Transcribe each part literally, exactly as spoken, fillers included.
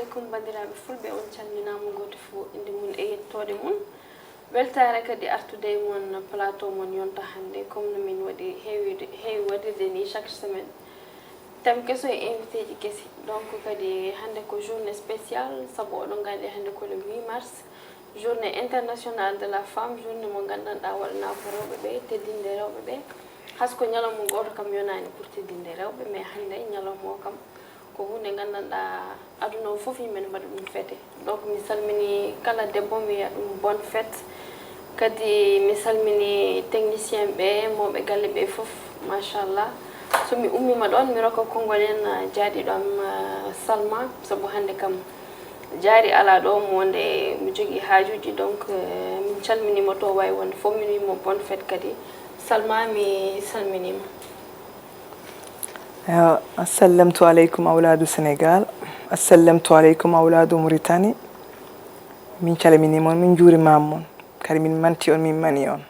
Aleykum, banndiraaɓe fulɓe, on calminaama, gooto fof innde mum e yettoode mum. Weltaare kadi artude e mon plateau mon yonta hannde, comme no min waɗi heewi, heewi waɗirde ni chaque semaine. Thème keso e invité ji kesi. Donc kadi hannde ko journée spéciale, sabu oɗon nganndi hannde ko le huit mars, journée internationale de la femme, journée mo nganndanɗaa waɗanaa ko rewɓe ɓe, teddinde rewɓe ɓe. Has ko ñalawma gooto kam yonaani pour teddinde rewɓe, mais hannde ñalawma o kam ko huunde nganndanɗaa aduna o fof yimɓe ne mbaɗa ɗum fête. Donc mi salmini kala debbo, mi wiya ɗum bonne fête. Kadi mi salmini technicien ɓe, mawɓe galle ɓe fof, machallah. So mi ummiima ɗoon, mi rokka konngol en, ah, jaaɗiiɗo am, ah, Salma, sabu hannde kam jaari alaa ɗo, mo wonde mi jogii haajuuji. Donc, eh, min calminiima to waawi wonde fof, min wiimo bonne fête kadi. Salma, mi salminiima. Ewa, assallamtu aleykum awlaadu Senegaal, assallamtu aleykum awlaadu Muritani. Min calminiima on, min njuurimaama mon, kadi min manti on, min mani on.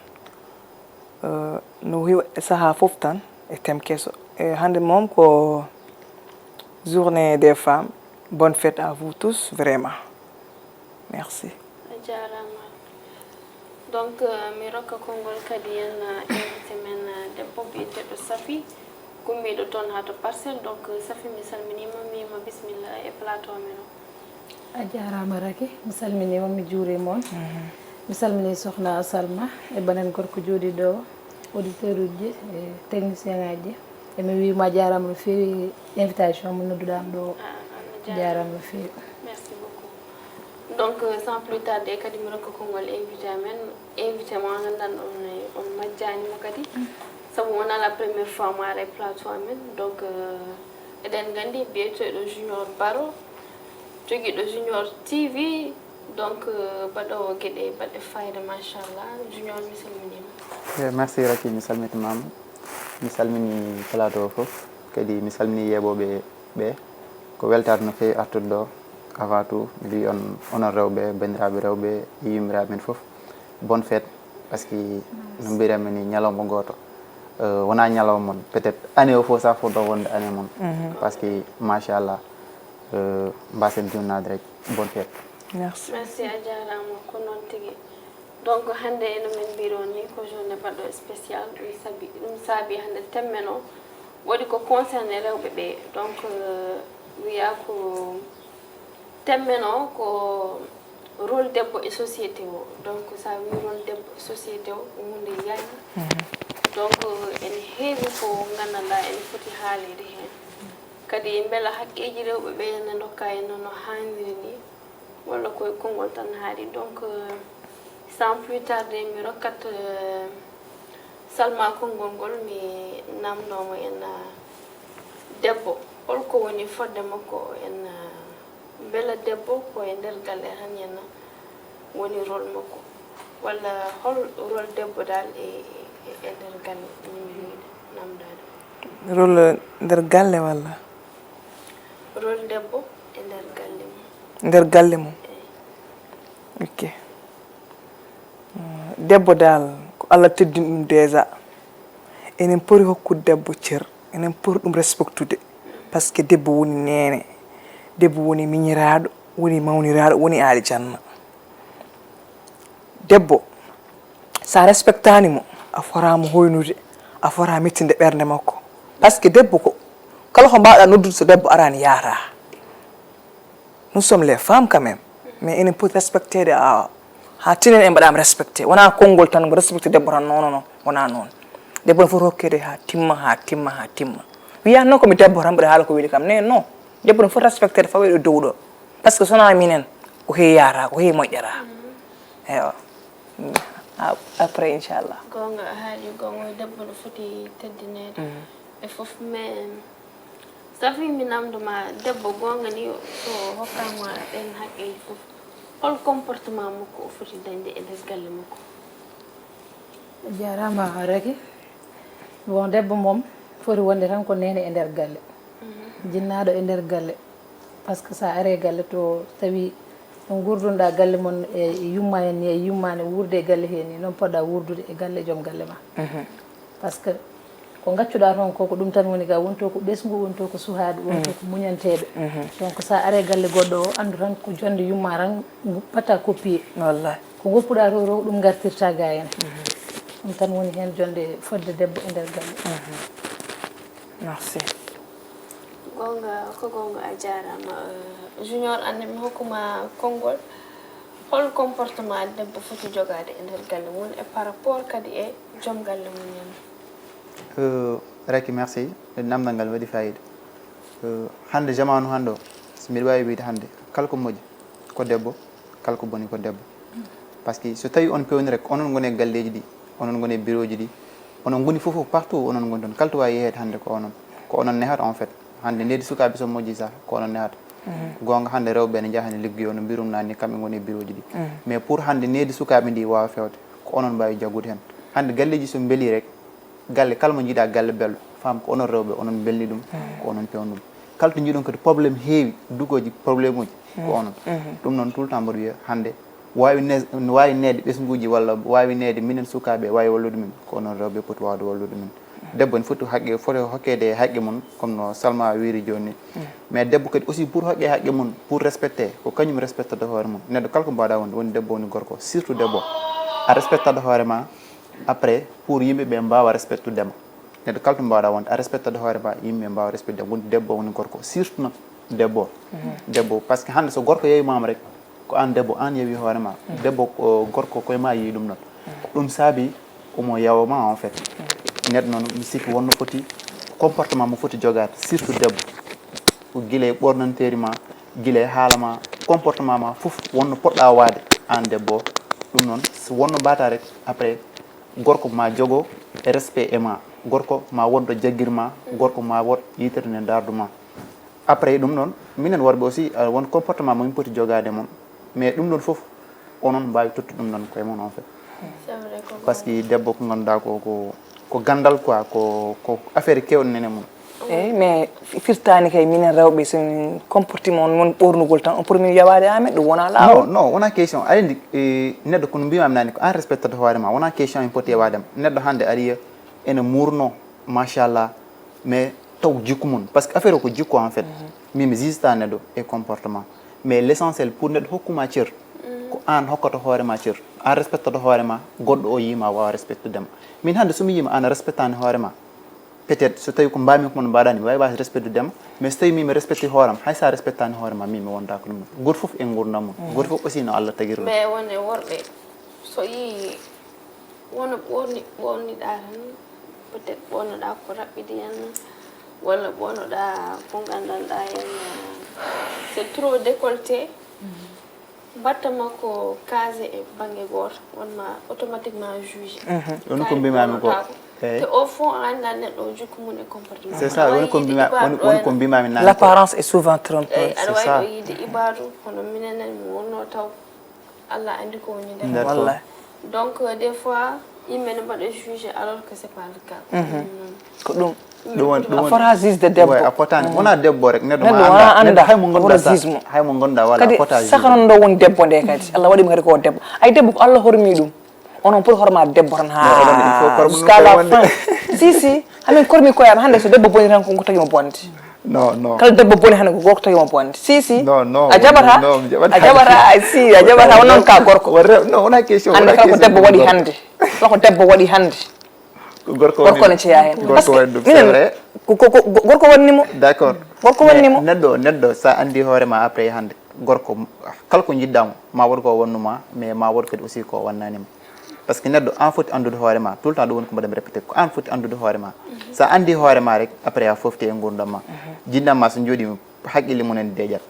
Eh, no heewi e sahaa fof tan e thème keso. E hannde moom ko journée des femmes. Bonne fête à vous tous, vraiment. Merci. A jaaraama. Donc, eh, mi rokka konngol kadi en, eh, invité men, eh, debbo biyeteeɗo Safi, gummiiɗo toon haa to Parcelles. Donc, eh, Safi, mi salminiima, mi wiima bisimilla e plateau men o. A jaaraama Raky, mi salminiima, mi juuriima on. Mi salminii Sokhna Salma e banen gorko jooɗiiɗo o, auditeur uji e technicien ngaji. E mi wiima a jaaraama no feewi invitation mo nodduɗaa am ɗo o. A jaaraama no feewi. Merci beaucoup. Donc, euh, sans plus tarder, kadi mi rokka konngol invité amen. Invité mo nganndanɗaa on, on majjaani mo kadi. Sabu wonaa la première fois mo ara e plateau amen. Donc, euh, eɗen nganndi biyeteeɗo Junior Baro, jogiiɗo Junior T V, donc, euh, baɗoowo geɗe baɗɗe fayida, machallah. Junior, mi salminiima. Eh, merci Raky, mi salmitimaama. Mi salmini plateau o fof, kadi mi salmini yeeɓooɓe ɓe. Ko weltaare no feewi artude ɗo. Avant tout, miɗo wiya on, onon rewɓe, banndiraaɓe rewɓe, e yummiraaɓe men fof, bonne fête. Parce que no mbiɗen ni, ñalawma gooto, euh, wonaa ñalawma mon. Peut-être année o fof, sa fof ɗo wonde année mon. Parce que machallah, euh, mbasen juunnaade rek. Bonne fête. Merci. Merci, a jaaraama, ko noon tigi. Donc hannde eno min mbiroo ni ko journée baɗɗo spécial, ɗum sabi, ɗum saabi hannde thème men o waɗi ko concerné rewɓe ɓe. Donc, euh, wiyaa ko thème men o ko rôle debbo e société o. Donc, so a wii rôle debbo e société o, ko huunde yaaji. Donc, ene heewi ko nganndanɗaa ene foti haaleede heen. Kadi mbela haqqeeji rewɓe ɓe ne ndokkaa en no haaniri ni, walla ko e konngol tan haaɗi. Donc, euh, sans plus tarder, mi rokkat, euh, Salma konngol ngol, mi naamnoo mo en, euh, debbo, holko woni fotde makko en, euh, mbela debbo ko e nder galle tan en woni rôle makko, walla hol rôle debbo dal e, e, e nder galle, min mi yiɗi naamndaade. Rôle nder galle walla? Rôle debbo e nder galle mum. Nder galle mum. Ok. Debbo dal ko Allah teddini ɗum déjà. Enen poti hokkude debbo cër, enen poti ɗum respectude. Parce que debbo woni neene, debbo woni miñiraaɗo, woni mawniraaɗo, woni aali janna. Debbo, sa respectaani mo, a fotaama hoynude, a fotaama mettinde ɓernde makko. Parce que debbo ko, kala ko mbaawɗaa noddude so debbo araani yaataa. Nous sommes les femmes quand même. Mais enen poti respecteede, a, haa tinen en mbaɗaama respecté. Wonaa konngol tan, ngo respecté debbo tan, non, non, non, wonaa noon. Debbo ne foti hokkeede haa timma, haa timma, haa timma. Wiyaa noon ko mi debbo tan, mbiɗa haala ko weli kam. Mais non, debbo ne foti respecteede, faweede e dow ɗo. Parce que so wonaa minen, ko hee yaataa, ko hee moƴƴataa. Eywa. A-, après, inchallah. Goonga, a haali goonga, debbo no foti teddineede e fof, mais Safi, mi naamndo ma, debbo goonga ni, so hokkaama ɗeen haqqeeji fof, hol comportement makko o foti dañde e nder galle makko? A jaaraama Raky. Bon, debbo moom foti wonde tan ko neene e nder galle, jinnaaɗo e nder galle. Parce que so a aree galle to tawi no nguurdunoɗaa galle mon e yumma en ni, e yummaani wuurde e galle hee ni, noon poɗɗaa wuurdude e galle joom galle ma. Parce que Ko ngaccuɗaa toon ko, ko ɗum tan woni ga, wonto ko ɓesngu, wonto ko suhaaɗu, wonto ko muñanteeɓe. Donc, so a aree galle goɗɗo o, anndu tan ko jonnde yumma tan, mbaɗta copier. Wallahi. Ko ngoppuɗaa to, to, ko ɗum ngartirta ga heen. Ɗum tan woni heen jonnde fodde debbo e nder galle. Merci. Goonga, ko goonga, a jaaraama. Eh, Junior, anne mi hokkuma konngol. Hol comportement debbo foti jogaade e nder galle mum e par rapport kadi e joom galle mum en? Raki, merci. Namdal ngal waɗi fayida. Hannde, jamaanu hannde o, so mbiɗa waawi wiyde hannde, kala ko moƴƴi ko debbo, kala ko boni ko debbo. Parce que so tawii on peewnii rek, onon ngoni e galleeji ɗi, onon ngoni e birooji ɗi, onon ngoni fof fof, partout onon ngoni toon, kala to waawi yeheede hannde ko onon, ko onon nehata en fait. Hannde nehdi sukaaɓe so moƴƴii sah ko onon nehata. Ko goonga, hannde rewɓe ene njaha ene liggoyoo no mbirum naani, kamɓe ngoni e birooji ɗi. Mais pour hannde nehdi sukaaɓe ndi waawa feewde, ko onon mbaawi jaggude heen. Hannde galleeji so mbelii rek, galle kala mo njiiɗaa galle belɗo, faam ko onon rewɓe onon mbelni ɗum, ko onon pewni ɗum. Kala to njiiɗon kadi problème heewi, dugooji, problème uji, ko onon. Ɗum noon tout le temps mboɗo wiya hannde waawi ne waawi neede ɓesnguuji walla waawi neede minen sukaaɓe waawi wallude min, ko onon rewɓe poti waawde wallude min. Debbo ene foti haqqe, foti hokkeede haqqe mum comme no Salma wiiri jooni ni. Mais debbo kadi aussi pour hokke haqqe mum, pour respecte, ko kañum respectata hoore mum. Neɗɗo kala ko mbaɗa wonde, woni debbo woni gorko, surtout debbo, a respectata hoore ma. Après pour yimɓe ɓe mbaawa respectude ma, neɗɗo kala to mbaɗa wonde a respectata hoore ma, yimɓe mbaawa respectude ma. Woni debbo woni gorko, surtout noon debbo. Debbo, parce que hannde so gorko yewi mama rek, ko an debbo an yewi hoore ma. Debbo ko gorko koye ma yewi ɗum noon. Ɗum saabi omo yawa ma en fait. Neɗɗo noon mi sikki wonno foti comportement mo foti jogaade, surtout debbo. Ko gila e ɓornanteeri ma, gila e haala ma, comportement ma fof wonno poɗɗa waade an debbo. Ɗum noon so wonno mbata rek, après gorko ma jogo respect e ma, gorko ma wonɗo jaggir ma, gorko ma woɗ yitere nde dardu ma. Après ɗum noon minen worɓe aussi won comportement mo min poti jogaade e mon. Mais ɗum ɗon fof onon mbaawi tottude ɗum ɗon koye mon en fait. Parce que debbo ko ngannduɗaa ko ko ko ganndal quoi, ko ko affaire keewɗe nene mum. Eyi, mais firtaani kay minen rewɓe so min comportement on mon ɓoornugol tan on poti min yawaade amen, ɗum wonaa laawol. Non non, wonaa question. Aɗa anndi neɗɗo kono mbiimaami naane ko aan respectata hoore ma, wonaa question en poti yawaade ma. Neɗɗo hannde ari ene muurno machallah, mais taw jikku mum, parce que affaire o ko jikku en fait. Min mi jugeta neɗɗo e comportement, mais l'essentiel pour neɗɗo hokkuma cër, ko an hokkata hoorema cër. An respectata hoorema, goɗɗo o yima wawa respectude ma. Min hande somi yima an a respectani hoorema, peut être so tawi ko mbami ko mon mbaɗani mi wawi wasa respectude ma. Mais so tawi min mi respecti hooram, hay sa respectani hoorema min mi wonda ko ɗum. Goto foof e gurdam mum, goto foof aussi no Allah tagiri ɗum. Mais wone worɓe so yi wono ɓorni ɓorniɗa tan, peut être ɓornoɗa ko raɓɓiɗi en, walla ɓornoɗa ko gandanɗa en c'est trop décolleté. Mbatta makko case e bangge goto, wonma automatiquement juge. Woni ko mbimami ko. Te au fond a anda neɗɗo o jikku mum e comportement. C'est ça, woni ko mbima woni ko mbimami nani. L'apparence est souvent trompeuse. Aɗa wawi ɗo yiide ibadu, kono minen mi wonno taw Allah andi ko woni nder. Wallahi. Donc des fois yimɓe ne mbaɗa juge alors que c'est pas le cas. Ko ɗum. Ɗum woni ɗum woni a fota juge de debbo. A fotani, wona debbo rek, neɗɗo ma anda, hay mo gonda sa, hay mo gonda wala a fota juge. Kadi saka non ɗo woni debbo nde kadi. Allah waɗi mo kadi ko debbo. Ay debbo ko Allah hormi ɗum. Onon pour horma debbo tan ha jusqu'à la fin. Si si, hamin kormi koyam hande so debbo boni tan ko tagi mo bonde. Non non. Kala debbo boni hande ko gorko tagi mo bonde. Si si. Non non. A jaɓata. A jaɓata, si a jaɓata, wonon ka gorko. Non, wona question. Hande kala ko debbo waɗi hande. Kala ko debbo waɗi hande. Ko gorko woni gorko ne jeeya heen. Gorko waɗi ɗum, c'est vrai. Ko ko ko gorko wonni mo. D'accord. Gorko wonni mo. Neɗɗo neɗɗo sa andi hoore ma après hande gorko kala ko jiɗɗa mo ma wood ko wonnuma, mais ma wood kadi aussi ko wannanima. Parce que neɗɗo an foti andude hoore ma, tout le temps ɗum woni ko mbaɗami répété, ko an foti andude hoore ma. Sa andi hoore ma rek après a fofti e gurdam ma. Jiɗɗam ma so jooɗima haqqille mum en deƴat.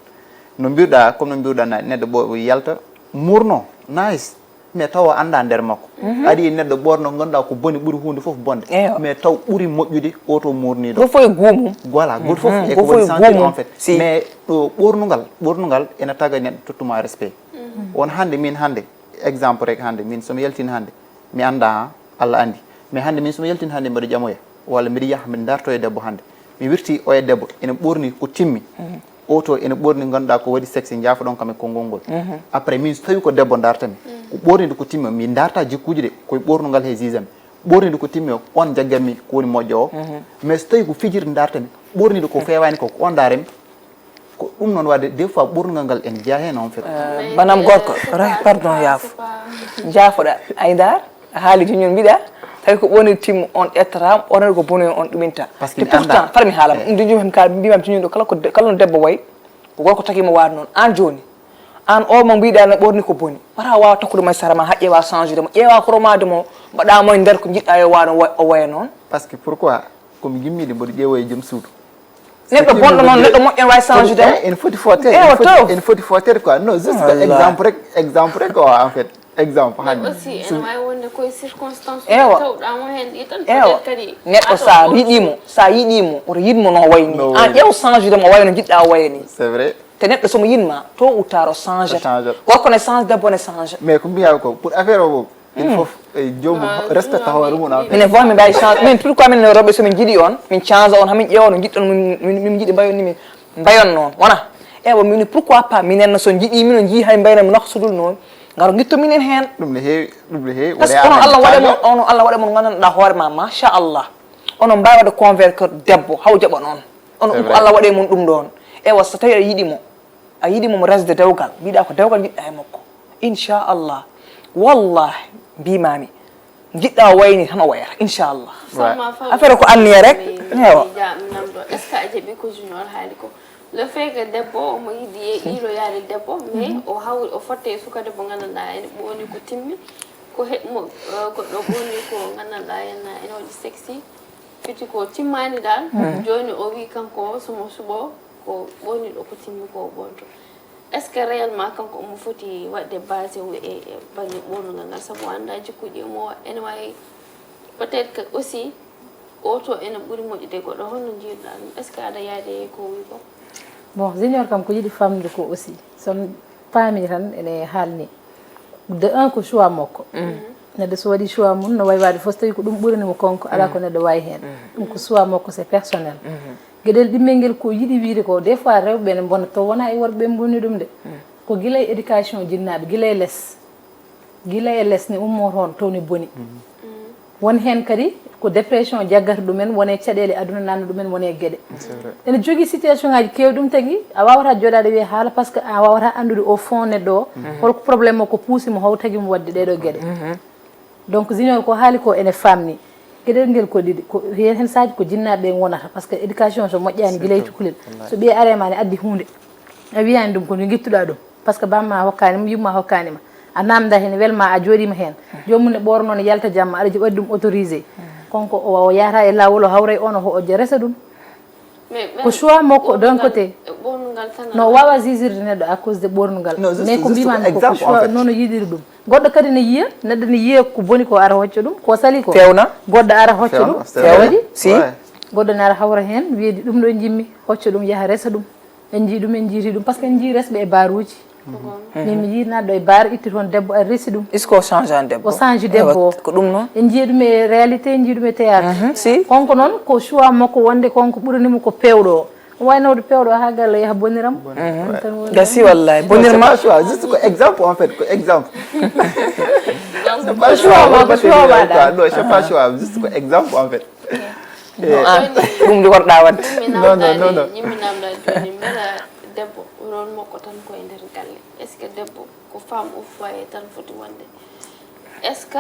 No mbiruɗa comme no mbiruɗa na neɗɗo ɓo yalta murno nice. Mais taw o annda nder makko. Aɗa yiya neɗɗo ɓoorno ngannduɗaa ko boni ɓuri huunde fof bonde. Mais taw ɓuri moƴƴude oto murniɗo. Goto fof e guu mum. Voilà, goto fof e ko woni sentir en fait. Mais ɗo ɓoornugal, ɓoornugal ena taga neɗɗo tottuma respect. Won hannde min hannde, exemple rek hannde, min somi yaltini hannde, mi annda ha, Allah anndi. Mais hannde min somi yaltini hannde mbeɗa ƴamoya, walla mbeɗa yaha mbeɗa darto e debbo hannde. Mi wirti oya debbo ene ɓoorni ko timmi. Oto ene ɓoorni ngannduɗaa ko waɗi sexy, njaafoɗon kam e konngol ngol. Après min so tawi ko debbo dartami, o ɓoornide ko timmi, mi darta jikkuuji de, koye ɓoornugal he jugami. ɓorniɗo ko timmi o, on jagganmi ko woni moƴƴo o. Mais so tawi ko fijirde dartami, ɓorniɗo ko fewaani ko, ko on daremi. Ko ɗum noon waɗde des fois ɓorngal ngal en jeyaa heen en fait. Banam gorko, pardon, yaafo. Jaafoɗa, ay ndar, a haali jooni mbiɗa tawi ko ɓorni timmu on ƴettata, ɓornata ko boni on ɗuminta. Te pourtant far mi haala ɗum, jooni mbimam jooni ɗo, kala ko kala no debbo wayi, ko gorko tagi mo waade noon. Aan jooni, aan o mo mbiɗa no ɓorni ko boni, wata waawa tokkude mo e sara ma, haa ƴeewa changé de mo, ƴeewa koromade mo, mbaɗa mo e nder ko njiɗɗa yo waano o waya noon. Parce que pourquoi? Komi gimmiɗe mboɗo ƴeewa e joom suudu. Neɗɗo bonɗo noon, neɗɗo moƴƴo ne waawi changé de mo. Ene foti fotteede, ene foti fotteede quoi. Non, juste ko exemple rek, exemple rek quoi en fait. Exemple hannde. Aussi ene waawi wonde koye circonstance tawɗa mo heen ɗi tan, peut-être kadi neɗɗo sa yiɗimo, sa yiɗimo, oto yiɗmo no wayni. An ƴeew changé de mo wayno jiɗɗa o wayni. C'est vrai. Te neɗɗo somo yinma, tôt ou tard o changé. Gorko ne changé, debbo ne changé. Mais ko mbiya ko pour affaire o fof, il faut joomum respecta hoore mum en fait. Minen fof min mbawi change, min pourquoi min rewɓe somin jiiɗi on, min change on, hamin ƴeewa no jiɗɗon, min jiiɗi mbayon ni, min mbayon noon wona. Ewa min pourquoi pas minen no, so jiiɗi min o jii hay mbayna mi nahsudul noon, ngaro guitto minen heen. Ɗum ne heewi, ɗum ne heewi. Parce que onon Allah waɗa mon, onon Allah waɗa mon gandanɗa hoore ma machallah, onon mbawi wadde convaincre debbo haw jaɓa noon. Onon ɗum Allah waɗa e mon ɗum ɗoon. Ewa so tawi aɗa yiɗi mo, a yiɗi mo mo resde dewgal, mbiɗa ko dewgal jiɗɗa e makko, inchallah. Wallahi mbimami, jiɗɗa o wayni tan o wayata inchallah. Affaire ko anniya rek. Ewa. Est ce que a jaɓi ko junior haali ko? Le fait que debbo omo yiɗi e iiloyaade debbo, mais o hawri o fotte e suka debbo gandanɗa ene ɓooni ko timmi, ko heɓmo goɗɗo ɓooni ko gandanɗa ene ene waɗi sexy. Fiti ko timmaani dal. Jooni o wi kanko somo suɓo ko ɓooniɗo ko timmi ko o ɓoonto. Est ce que réellement kanko omo foti waɗde basé e bangge ɓoonungal ngal, sabu o annda jikkuuji mo ene waawi peut être que aussi oto ene ɓuri moƴƴude goɗɗo? Holno njiiruɗa ɗum? Est ce que aɗa yaade e ko wi ko? Bon, junior kam ko yiɗi famde ko aussi son paami tan ene haalni. De un ko choix makko. Neɗɗo so waɗi choix mum no wawi waade fof so tawi ko ɗum ɓurani mo konko, ala ko neɗɗo wawi heen. Ɗum ko choix makko, c'est personnel. Geɗel ɗimmel ngel ko yiɗi wiide ko des fois rewɓe ne mbona taw wona e worɓe ɓe mbonni ɗum de. Ko gila e éducation jinnaaɓe, gila e les. Gila e les ne ummo toon taw ne boni. Won heen kadi ko dépression jaggata ɗumen, wone caɗeele aduna nanna ɗumen, wone geɗe. Ene jogii situation ngaji keewɗi ɗum tagi a wawata jooɗaade wiye haala parce que a wawata anndude au fond neɗɗo o holko problème o, ko puusi mo, haw tagi mo waɗde ɗeɗo geɗe. Donc junior ko haali ko ene famni. Geɗel ngel ko ɗiɗi, ko heen heen saaji ko jinnaaɓe ɓe ngonata parce que éducation so moƴƴaani gila e cukalel, so ɓiye arema ne addi huunde, a wiyani ɗum ko nde gittuɗa ɗum. Parce que bamma hokkani ma, yumma hokkani ma, a namda heen welma, a jooɗima heen, joomum ne ɓoorno ne yalta jamma, aɗa waɗi ɗum autorisé. Konko o yahata e laawol, o hawra e on, o resa ɗum. Ko choix makko d'un côté. No wawa jugirde neɗɗo à cause de ɓoornugal. Mais ko mbimami ko choix nono yiɗiri ɗum. Goɗɗo kadi ne yiya, neɗɗo ne yiya ko boni ko ara hocca ɗum, ko sali ko fewna, goɗɗo ara hocca ɗum, fewna. Si goɗɗo ne ara hawra heen wiyedi ɗum ɗo jimmi, hocca ɗum yaha resa ɗum. En njii ɗum, en njiiti ɗum parce que en njii resɓe e baaruuji. Min mi yii naatɗo e baar itti toon debbo ari resi ɗum. Est ce que o change an debbo? O change debbo. Ko ɗum noon. En njii ɗum e réalité, en njii ɗum e théâtre. Si. Konko noon ko choix makko wonde konko ɓuranimo ko pewɗo o. Waynawde pewɗo haa galle yaha boniram. Ɗum tan woni. Gasi wallahi. Bonirma. C'est pas choix, juste ko exemple en fait, ko exemple. C'est pas choix, ko choix waɗa. Non, c'est pas choix, juste ko exemple en fait. Ɗum liggorɗa wadde. Non, non, non, non. Yimmi namda jooni mbela debbo rôle makko tan ko e nder galle? Est ce que debbo ko femme au foyer tan foti wonde? Est ce que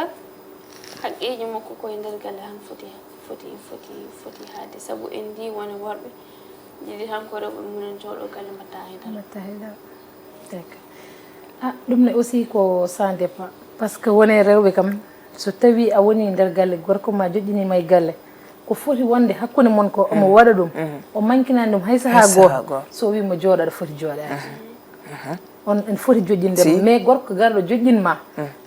haqqeeji makko ko e nder galle han foti foti foti foti haade? Sabu en ndi wona worɓe jiɗi tan ko rewɓe mumen jooɗo galle mbatta haydara. Mbatta haydara. D'accord. Ah, ɗum ne aussi ko ça dépend. Parce que wone rewɓe kam so tawi a woni nder galle gorko ma joƴƴinima e galle, ko foti wonde hakkunde mon ko omo waɗa ɗum, o mankinani ɗum hay saha goto. So wi mo jooɗo aɗa foti jooɗade. On en foti joƴƴinde mo mais gorko garɗo joƴƴinma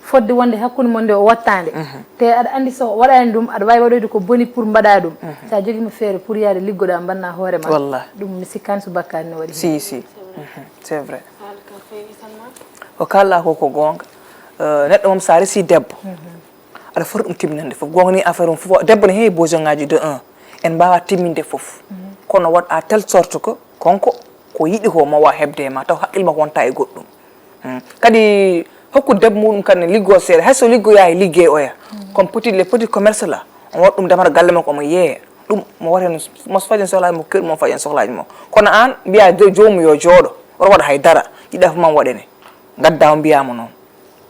fodde wonde hakkunde mon nde o wattande, te aɗa andi so waɗani ɗum aɗa wawi waɗoyde ko boni pour mbaɗa ɗum. Sa jogima feere pour yaade liggoɗa mbanna hoorema. Wallahi. Ɗum mi sikkani so bakkani no waɗi. Si si. C'est vrai. Ko kalla ko ko gonga. Neɗɗo moom sa resi debbo, aɗa foti ɗum timminande fof. Gonga ni affaire mum fof debbo ne heewi besoin ngaji de un, en mbawa timminde fof. Kono waɗ à telle sorte que konko ko yiɗi ko mo wa hebde ma taw haqqille makko wonta e goɗɗum. Kadi hokku debbo muɗum kadi ne liggo seeɗa, hayso liggoya e liggey oya. Comme petit, les petits commerces là, on waɗa ɗum damar galle makko, omo yeeya. Ɗum mo waɗa heen, mo fayi heen sohlaaji mo, keeru mo fayi heen sohlaaji mo. Kono aan, mbiyaa jo-, joomum yo jooɗo, oto waɗa hay dara, jiɗa fof ma waɗane. Ngaddaa o mbiyaa mo noon.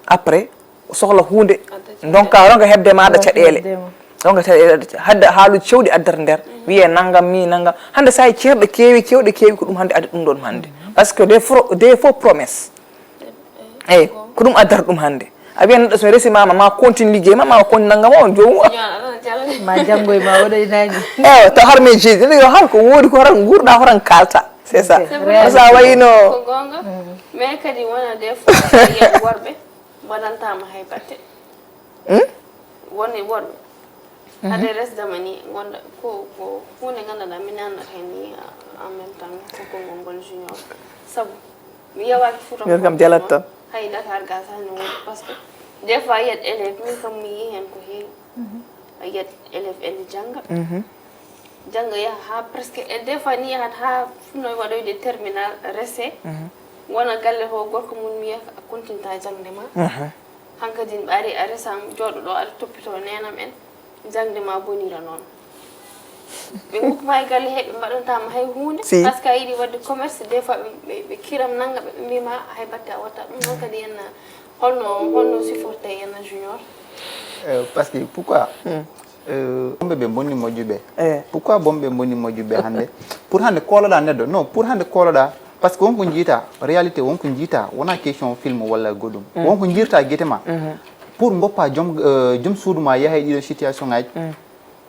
Après, o sohla huunde, ndonka, ronka heɓde ma aɗa caɗeele. Ronka caɗeele, hadde haaluuji cewɗi addata nder, wiyee nanngam ni, nanngam. Hannde so a yi ceerɗe keewi, cewɗe keewi, ko ɗum hannde addi ɗum ɗoon hannde. Parce que des fro-, des faux promesses. Eyi, ko ɗum addata ɗum hannde. A wiyan neɗɗo so mi resi ma, ma continue liggey ma, ma continue nanngam o, on joomum. Ma janngo e ma waɗa e naange. Ewa, taw har mais jeudi, yo har ko woodi ko horan nguurɗa, horan kaalta. C'est ça. C'est vrai. Ko sa wayino. Ko goonga. Mais kadi wona des fois, a yiyat worɓe mbaɗantaama hay batte. Hmm? Woni worɓe. Hade resdama ni, gonda ko, ko huunde nganndanɗaa mi naannata heen ni, en même temps, ko konngol ngol junior. Sabu mi yawaaki Fuuta. Nder kam jalat tan. Hay Dakar ga sahni woni, parce que des fois, a yiyat élève, min kam mi yii heen ko heewi. A yiyat élève ene jannga. Jannga yaha haa presque, e des fois ni yahat haa fuɗɗo waɗoyde terminal, rese. Wona galle to, gorko mum wiya a continue ta jaŋde ma. Hankadi ɓe ari a resaama, jooɗo ɗo, aɗa toppitoo neenam en, jaŋde ma bonira noon. Ɓe ngukma e galle he, ɓe mbaɗantaama hay huunde. Si. Parce que a yiɗi waɗde commerce, des fois ɓe, ɓe, ɓe kiram nannga, ɓe mbiima hay batte a watta ɗum. Noon kadi en, holno, holno supporte en junior? Euh, parce que pourquoi? Hmm. Euh, bomɓe ɓe bonni moƴƴuɓe. Eh. Pourquoi bomɓe ɓe bonni moƴƴuɓe hannde? Pour hannde kooloɗaa neɗɗo. Non, pour hannde kooloɗaa, parce que wonko njiita, réalité wonko njiita, wona question film walla goɗɗum. Mm. Wonko njiirta gite ma. Mhm. Pour ngoppa joom, euh, joom suudu ma yaha e ɗiɗo situation ngaji. Mm.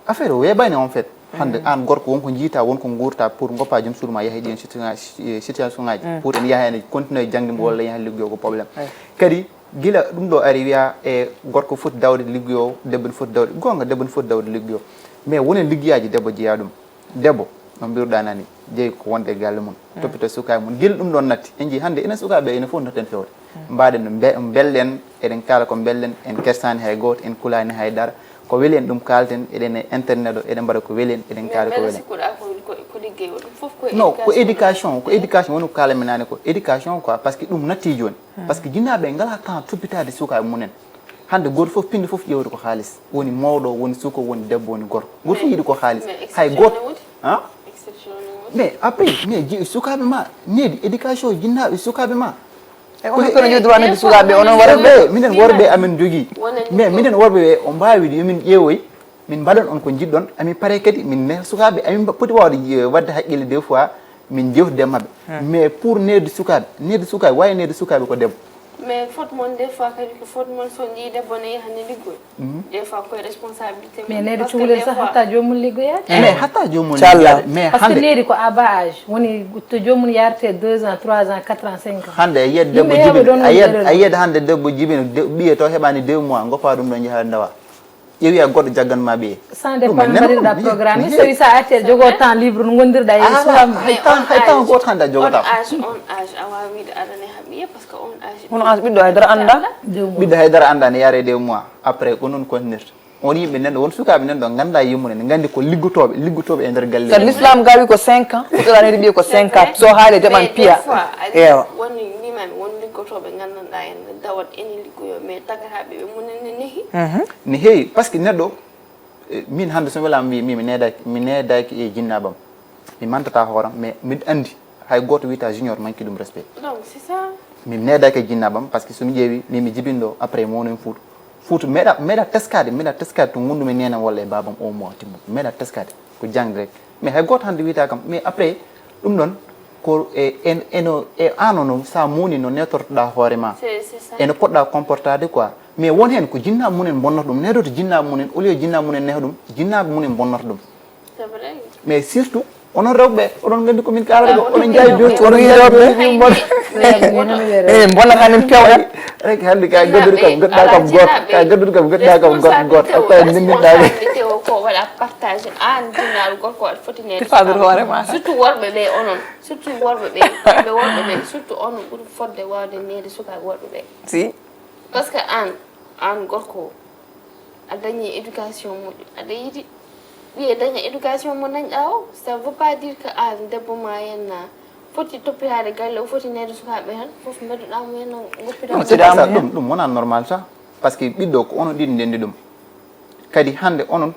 Affaire o weeɓani en fait. Hannde, mm, aan gorko wonko njiita, wonko nguurta pour ngoppa joom suudu ma yaha e ɗiɗo situa-, situation ngaji. Mm. Pour en yaha en continue e jaŋde mo walla yaha liggoyo ko problème. Eh. Kadi gila ɗum ɗo ari wiya e gorko foti dawde liggoyo, debbo ne foti dawde. Goonga, debbo ne foti dawde liggoyo. Mais wonen liggeyaaji debbo jeyaa ɗum. Debbo, no mbiruɗaa nani, jeyi ko wonde e galle mum, mm, toppito sukaaɓe mum. Gila ɗum ɗon natti, en njii hannde enen sukaaɓe ene fof ndotten fewde. Mm. Mbaɗen no mbe-, mbellen, eɗen kaala ko mbellen, en kersaani hay gooto, en kulaani hay dara. Ko weli en ɗum kaalten, eɗen e internet o, eɗen mbaɗa ko weli en, eɗen kaala ko weli en. Sikkuɗaa ko, ko, ko liggey o, ɗum fof ko. Non, ko éducation, ko éducation, woni ko kaalami naane ko éducation quoi, parce que ɗum natti jooni. Hmm. Parce que jinnaaɓe ngalaa temps toppitaade sukaaɓe mumen. Hannde gooto fof, pinndi fof ƴeewata ko haalis. Woni mawɗo, woni suko, woni debbo, woni gorko. Gooto fof yiɗi ko haalis. Hay gooto. Exception ne woodi. Mais après, mais ji-, sukaaɓe ma, needi éducation jinnaaɓe sukaaɓe ma. E onon kono jogii droit nodde sukaaɓe, onon worɓe. Minen worɓe amin jogii. Mais minen worɓe ɓe, o mbaawi wiide yo min ƴeewoy, min mbaɗan on ko njiɗɗon, amin pare kadi, min ne sukaaɓe, amin mba-, poti waawde, eh, waɗde haqqille des fois, min jewtida e maɓɓe. Hmm. Mais pour needi sukaaɓe, needi sukaaɓe, waawi needi sukaaɓe ko debbo. Mais faute mon des fois kadi ko faute mon so njii debbo ne yaha ne liggoy. Mhm. Des fois koye responsabilité mum. Mais needi cukalel sax hatta joomum liggoyaade. Mais hatta joomum liggoyaade. Mais parce que hannde needi ko à bas âge. Woni to joomum yarte deux ans, trois ans, quatre ans, cinq ans. Hannde a yiyat debbo jibini, a yiyat, a yiyat hannde debbo jibini, de-, ɓiye to heɓaani deux mois, ngoppa ɗum ɗo njaha ndawa. Ƴeewi a goɗɗo jaggan ma ɓiye. Ça dépend no mbaɗirɗa programme. So tawi sa arti aɗa jogoo temps libre no ngondirɗa e suwam. Hay temps, hay temps gooto hannde a jogata. On âge, on âge a waawii wiide aɗa ne haɓi parce que on âge. Hono âge ɓiɗɗo haydara annda. Ɓiɗɗo haydara annda ne yaare deux mois. Après ko noon continuirta. On yimɓe nan ɗo, won sukaaɓe nan ɗo ngannda yummude, ne nganndi ko liggotooɓe, liggotooɓe e nder galle. Kadi l'islam gawi ko cinq ans, fuɗɗoraneede ɓiye ko cinq ans. So haali jaɓan piya. Ewa. Woni mbimami won liggotooɓe nganndanɗaa en dawat ene liggoyo, mais tagataɓe ɓe munen ne nehi. Mhm. Ne heewi, parce que neɗɗo, eh, min hannde so mi welaama mbi-, mi, mi needaaki, mi needaaki e jinnaabam. Mi mantata hooram, mais miɗo anndi hay gooto wiyata junior manque ɗum respect. Donc, c'est ça. Mi needaaki e jinnaabam, parce que so mi ƴeewi, min mi jibinɗo après mi woni Fuuta. Fuuta meeɗa, meeɗa teskaade, meeɗa teskaade to ngonɗumi neenam walla e baabam au moins timmude. Meeɗa teskaade, ko jaŋde rek. Mais hay gooto hannde wiyata kam, mais après, ɗum ɗon, ko e, en, eno, e aan ono, sa muuni no neetortoɗaa hoore ma. C'est, c'est ça. Eno poɗɗa comportade quoi. Mais won heen ko jinnaaɓe mumen bonnata ɗum, needoto jinnaaɓe mumen, au lieu jinnaaɓe mumen neha ɗum, jinnaaɓe mumen bonnata ɗum. C'est vrai. Mais surtout, onon rewɓe, oɗon nganndi ko min kaalata ko, oɗon njaawi jooni, oɗon njaawi jooni, mon. Eh, bonata min pewɗa. Rek hannde ka gadduɗo kam, gadduɗa kam gooto, ka gadduɗo kam, gadduɗa kam gooto, gooto. Après, min min ɗaɓi. Responsabilité o ko waɗa partage, aan jinnaaɗo gorko aɗa foti neede. Faabir hoore ma. Surtout worɓe ɓe onon, surtout worɓe ɓe, ɓe worɓe ɓe, surtout onon ɓuri fodde waawde neede sukaaɓe worɓe ɓe. Si. Parce que aan, aan gorko o, a dañi éducation moƴƴo, aɗa yiɗi ɓiye daña éducation mo dañɗa o, ça veut pas dire que aan debbo ma henna foti toppitaade galle, o foti neede sukaaɓe tan, fof mbeddoɗa mo henna, goppida mo. Non, c'est pas ça, ɗum, ɗum wona normal ça. Parce que ɓiɗɗo ko onon ɗiɗi ndenndi ɗum. Kadi hannde onon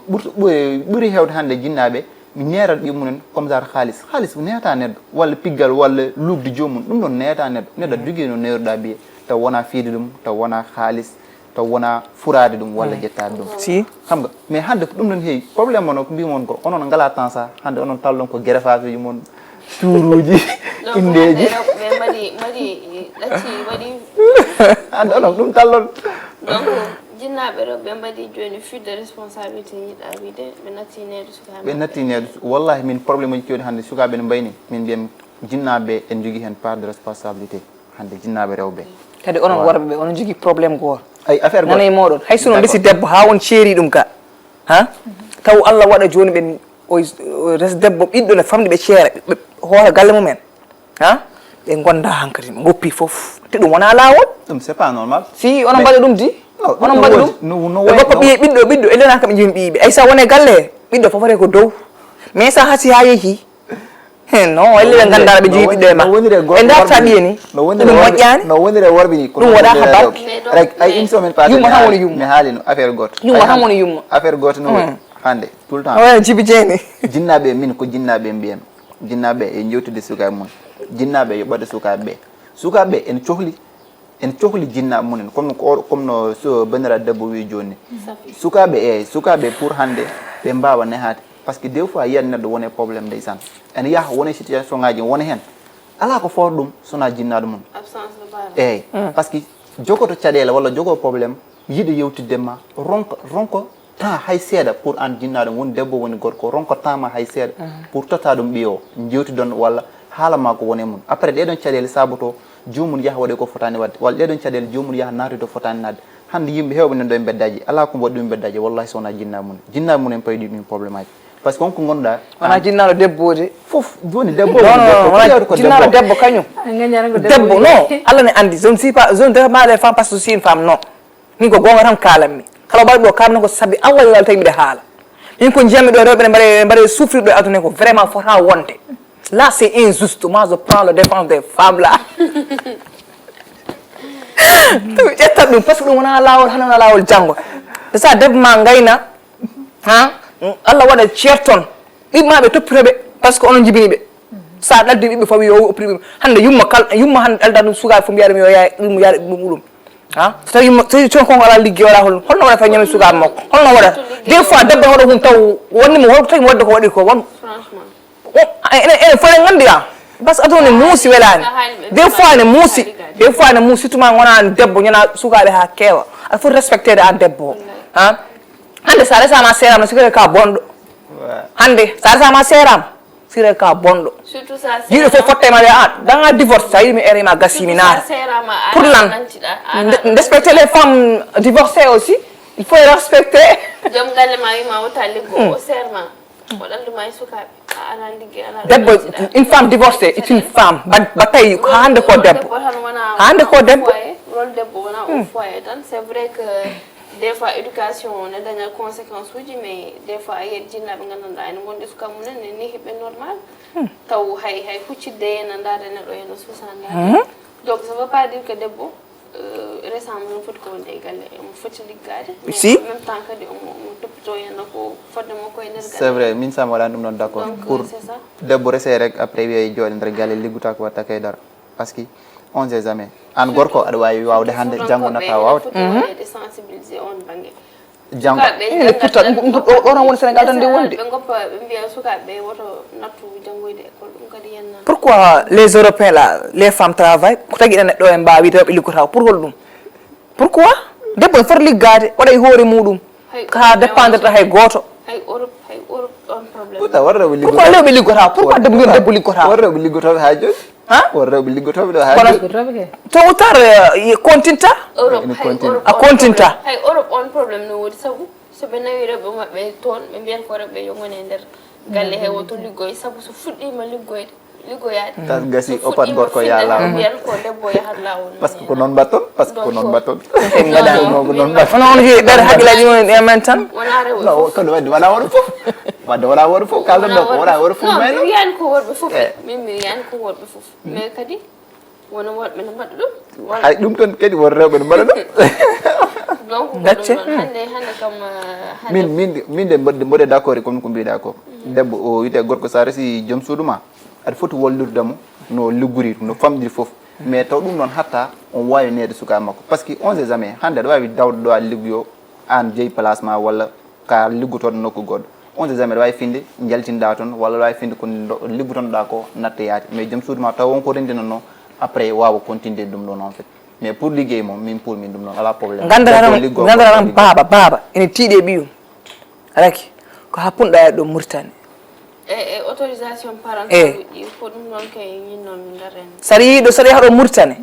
ɓurto ɓuri heewde hannde jinnaaɓe mi neerat ɓiye mumen comme ça haalis haalis ko neeta neɗɗo walla piggal walla luuɓde joomum ɗum ɗon neeta neɗɗo neɗɗo aɗa jogii no neeruɗa ɓiye taw wona fiide ɗum taw wona haalis taw wona furaade ɗum walla jettaade ɗum si xam nga mais hannde ko ɗum ɗon heewi problème mon o ko mbimon ko onon ngala temps ça hannde onon tallon ko gerefaasuji mon tuuruuji indeeji ɓe mbaɗi mbaɗi ɗacci waɗi hannde onon ɗum tallon donc jinnaaɓe rewɓe mbaɗi jooni fuite de responsabilité yiɗa wiide ɓe natti needu sukaaɓe ɓe natti needu wallahi min problème uji kewɗi hannde sukaaɓe no mbayni min mbiyam jinnaaɓe en jogii heen part de responsabilité hannde jinnaaɓe rewɓe kadi onon worɓe ɓe onon jogii problème goo ay affaire nana e mooɗon hay sono ndesi debbo haa on ceeri ɗum ka ha taw allah waɗa jooni ɓen o res debbo ɓiɗɗo ne famɗi ɓe ceera hoota galle mumen ha ɓe gonda hankadi ɓe goppi fof te ɗum wona lawol ɗum c'est pas normal si onon mbaɗa ɗum di onon mbaɗa ɗum ɓe goppa ɓiye ɓiɗɗo ɓiɗɗo elena kam ɓe jimi ɓiyiɓe ay sa wone galle he ɓiɗɗo fof wate ko dow mais sa hasi ha yeehi non elle ɓe ganduɗa ɓe jogui ɓiɗɗo e ma ɓe darta ɓiye ni ɗum moƴƴani no wonire worɓe ni ɗum waɗa ha barke rek ay une semaine passé yumma tan woni yumma mi haalino affaire goto yumma tan woni yumma affaire goto no hande tout le temps oya jibi jeeni jinnaɓe min ko jinnaɓe mbiyam jinnaɓe e jewtude sukaɓe mum jinnaɓe yo ɓadde sukaɓe ɓe sukaɓe ɓe en cohli en cohli jinnaaɓe mumen comme ko comme no so banndiraaɗo debbo wii jooni sukaaɓe eeyi sukaaɓe pour hannde ɓe mbaawa nehaade par ce que des fois yiyan neɗɗo wone problème ndeysaan ene yaha wone situation ngaji wona heen alaa ko footo ɗum sonaa jinnaaɗo mum eeyi par ce que jogoto caɗeele walla jogo problème yiɗa yewtidde ma ronka ronka temps hay seeɗa pour an jinnaɗo woni debbo woni gorko ronko temps ma hay seeɗa pour totta ɗum ɓiyo o jewtidon walla haala ma ko woni e mum après ɗeɗon caɗele saboto jomum yaha waɗe ko fotani wadde walla ɗeɗon caɗele jomum yaha naati to fotani nadde hande yimɓe hewɓe nan ɗo e beddaji ala ko waɗi ɗum beddaji wallahi sowona jinnaɓe mum jinnaɓe mum en payɗi ɗum probléme aji par ce que on ko gonɗa wona jinnaɗo debbo de fof joni debbo wona jinnaɗo debbo kañum debbo non allah ne andi zone si pas zone de ma les femmes parce que si une femme non min ko gonga tan kalanmi kala mbaɗa ɗo kamna ko sabi allah yo allah tawi mbiɗa haala min ko jiyammi ɗo rewɓe ne mbaɗa mbaɗa souffrir ɗo e aduna ko vraiment fota wonde là c'est injuste moi je prends la défense des femmes là mi ƴettat ɗum par ce que ɗum wona lawol hana wona lawol janggo c'est ça debbo ma gayna ha allah waɗa ceerton ɓiɓɓe ma ɓe toppito ɓe par ce que onon jibini ɓe sa ɗaldi ɓiɓɓe fawi yo opri ɓiɓɓe hande yumma kal yumma hande ɗalda ɗum sukaɓe fof mbiya ɗum yo yaay ɗum yaɗa ɓiɓɓe muɗum ha so tawi yumma so tawi ton konko ala ligge wala hol holno waɗata ñami sukaɓe makko holno waɗata des fois debbo waɗa hun taw wonni mo holko tawi mo wadde ko waɗi ko won ene ene fole gandi a par ce que aduna ne muusi welani des fois ne muusi des fois ne muusi surtout ma gona debbo ñana sukaɓe ha kewa aɗa foti respectede an debbo o ha hande sa resama serama sikere ka bonɗo hande sa resama serama sire ka bonɗo jiɗo fof fotte ma wiya a danga divorce sa yiɗi mi ere ma gasi mi naata pour lan respecter les femmes divorcées aussi il faut respecter joom galle ma wima wota liggo o serma o ɗalduma e sukaɓe a ala ligge ala debbo une femme divorcée est une femme ba tawi ko hande ko debbo hande ko debbo rôle debbo wona o foyer tan c'est vrai que des fois éducation ne daña conséquence uji mais des fois a yiyat jinnaɓe gandanɗa ene gondi suka mumen ne nehiɓe normal taw hay hay huccidde ena ndaada neɗɗo ena suusa ndaada donc ça veut pas dire que debbo resama no foti ko wonde e galle omo foti liggaade mais en même temps kadi omo omo toppito henna ko fodde makko e nder galle c'est vrai min sam waɗani ɗum noon d' accord pour debbo rese rek après wiya jooɗe nder galle liggota ko watta kay dara par ce que on sait jamais an gorko aɗa wawi wawde hande janggo natta wawde sensibilisé on banggue janggo ene pourtant ɗum ɗo ɗon woni sénégal tan nde wonde ɓe goppa ɓe mbiya sukaɓe ɓe woto nattu janngoyde école ɗum kadi henna pourquoi les européens là les femmes travaillent ko tagi ɗen ɗo en mbawi rewɓe liggotako pour hol ɗum pourquoi debbo ne foti liggade waɗa e hoore muɗum ka dépendata hay goto hay europe hay europe ɗon problème pourtant won rewɓe liggotako pourquoi rewɓe liggotako pourquoi debbo debbo liggotako won rewɓe liggotoɓe ha joni ha won rewɓe liggotoɓe ɗo ha joni tôt ou tard continta a continta hay europe on problème no wodi sabu so ɓe nawi rewɓe maɓɓe toon ɓe mbiyata ko rewɓe yo ngone e nder galle he woto liggoye sabu so fuɗɗima liggoyde liggoyaade tan gasi o pat gorko yala mbiyata ko debbo yahat lawol par ce que ko noon mbatton par ce que ko noon mbatton ko noon mbatton onon heewi ɓeɗa haqqillaji mumen e men tan wona rewɓe fof kono wadde wona worɓe fof wadde wona worɓe fof kalɗon ɗo ko wona worɓe fof mayno wiyani ko worɓe fof min mi wiyani ko worɓe fof mais kadi wona worɓe no mbaɗa ɗum hay ɗum tan kadi won rewɓe no mbaɗa ɗum Donc, ko gacce ɗum ɗon, hmm. Hannde, hannde kam, uh, hannde min min min de mboɗe mboɗe d'accord e comme ko mbiɗa ko debbo o wiyte gorko sa resi joom suudu ma aɗa foti wallirde mo no liggori no famɗiri fof mais taw ɗum noon hatta on wawi neede suka makko parce que on sait jamais hannde aɗa wawi dawde ɗo a liggoyo an jeeyi place ma walla ka liggotoɗo nokku goɗɗo on sait jamais aɗa wawi finde jaltinɗa toon walla aɗa wawi finde ko liggotonoɗa ko natta yaade mais joom suudu ma taw wonko rendinanno après wawa continude ɗum ɗon en fait mais pour liggey moom min pour min ɗum noon ala problème gandata tan gandata tan baaba baaba ene tiiɗe ɓiyum raki ko happunɗa e ɗo murtani e e autorisation parental ɗi ko ɗum noon kay ñinnomi ngaren sari yiɗo sari haɗo murtani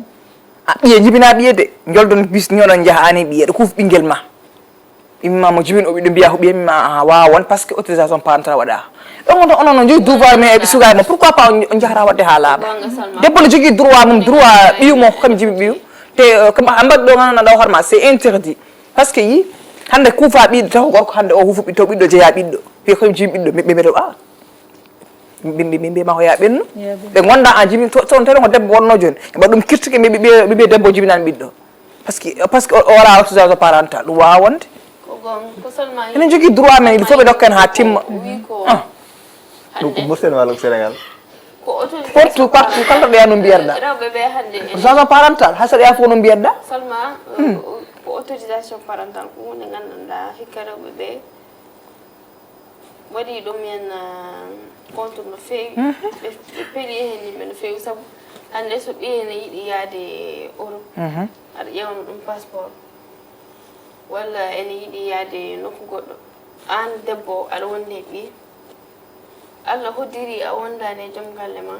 a ɓiye jibina ɓiye de joldon bis ñoɗon jaha ani ɓiye ɗo kuuf ɓinguel ma imma mo jibin o ɓiɗɗo mbiya ko ɓiye mimma aha wawa won parce que autorisation parental waɗa ɗon on onon no jogi devoir mais e sugaji mo pourquoi pas on jahata wadde ha laaɓa debbo no jogui droit mum droit ɓiyum o kam jibi ɓiyum te a mbaɗi ɗo ganduɗa ɗo hoorema c'est interdit parce que yi hande kuufa ɓiɗɗo taw gorko hande o huufu ɓiɗɗo ɓiɗɗo jeeya ɓiɗɗo wiya koyem jibi ɓiɗɗo ɓe mbiɗo a ɓe mbiyama ko ya ɓennu ɓe gonda a jibi toon tawi ko debbo wonno joni ɓe mbaɗa ɗum kirtike ɓe mbiya debbo jibinani ɓiɗɗo parce que parce que o waɗa autorisation parental ɗum wawa wonde enen jogui droit men il faut ɓe dokka en ha timma ɗum ko murten walla ko sénégal partout partout kala ɗo ɓeya no mbiyatɗa autorisation parental hay saɗa ya fof no mbiyatɗa ko autorisation parental ko hunde gandanɗa hikka rewɓe ɓe waɗi ɗum en contre no feewi ɓe peeli e heen yimɓe no feewi sabu hannde so ɓiye ene yiɗi yaade europe aɗa ƴeewna ɗum passeport walla ene yiɗi yaade nokku goɗɗo aan debbo aɗa wonde e ɓiye allah hoddiri a wondaani e joom galle ma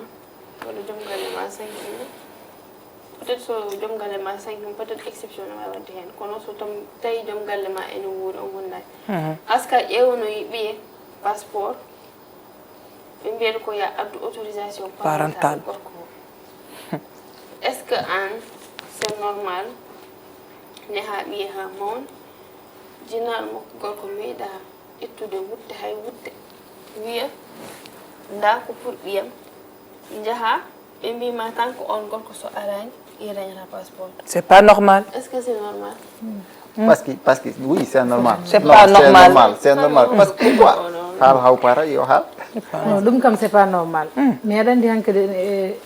walla joom galle ma sankima peut être so joom galle ma sankima peut être exception no wawi wadde heen kono so tawi joom galle ma ene wuuri on wondaani aska ƴeewanoyi ɓiye passeport ɓe mbiyata ko ya addu autorisation parental gorko o est ce que an c'est normal neha ɓiye ha mawna jinnaɗo makko gorko meeɗa ittude wutte hay wutte wiya nda ko pour ɓiyam jaha ɓe mbima tan ko on gorko so arani i dañata passeport c'est pas normal est ce que c'est normal parce que parce que oui c'est normal c'est pas normal c'est normal parce que pourquoi haal haw para yo haal non ɗum kam c'est pas normal mais aɗa andi hankadi